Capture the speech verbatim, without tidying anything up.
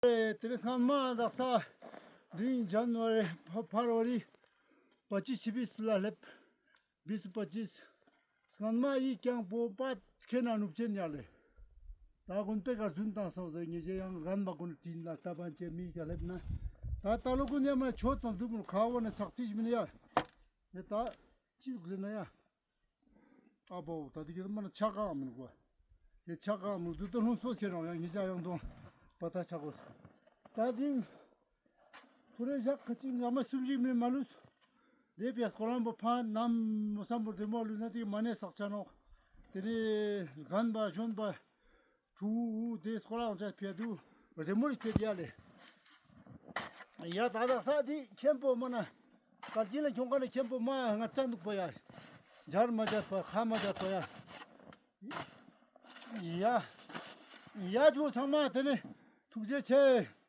དེ་རིང་སྔན་མ་དག་ས་དེ་རིང་ཇན་ཝ་རི་ཕ་ཕར་ཝ་རི་པ་ཅིས་ཆི་བིས་ལ་སླེབས། བིས་སུ་པ་ཅིས། སྔན་མ་ཡི་ཀྱང་པོ་པ་ཁེ་ན་ནུབ་ཆེན་ཡ་ལེ། ད་གུན་པེ་ཀ་རྫུན་བཏང་སོང་ཟེར། ངེ་ཅེ་ཡང་རན་པ་གུན་དྲིན་ལ་ལྟ་བ་ཅེ་མི་ཀ་སླེབས་ན། ད་ད་ལོ་གུན་ཡ་མ་ཆོ་ཙོང་དུ་མུར་ཁ་བོ་ན་ཚག་ཚིག་མིན་ཡ། ཡ་ད་ཅི་ཟེར་ན་ཡ། ཨ་བོ་ད་དེ་གི་མ་ན་ཆ་ག་མིན་གོ། ཡ་ཆ་ག་མིན་དུ་ད་ལྷུང་སོ་ཁེ་རང་ཡ་ངེ་ཅེ་ཡང་དོང་པ་ད་ཆ་གོ། ད་དེ་ཐུ་རེ་ཞག་ཁ་ཅིག་ང་མ་སུམ་ཞིག་མི་མ་ལུས། དེ་པའི་སྐོར་ལམ་པོ་ཕ་ནམ་མོ་སམ་པོ་དེ་མོ་ལུས་ན་དེ་མ་ནེ་སག་ཆ་ནོག། དེ་ནེ་རྒན་པ་གཞོན་པ་ཕྲུ་གུ་དེ་སྐོར་ལ་ཆ་ཕེ་དུ་དེ་མོ་རིག་ཕེ་དེ་ཡ་ལེ། ཡ་ད་ད་ས་དེ་ཁྱེན་པོ་མ་ན་ག་ཅི་ལ་ཁྱོང་ཀ་ནེ་ཁྱེན་པོ་མ་ང་ཅང་འདུག་པ་ཡ། ཇར་མ་ཇར་པ་ཁ་མ་ཇར་པ་ཡ། ཡ། ཡ་ཇུ་ཚང་མ་དེ་ནེ་ཐུགས་རྗེ་ཆེ།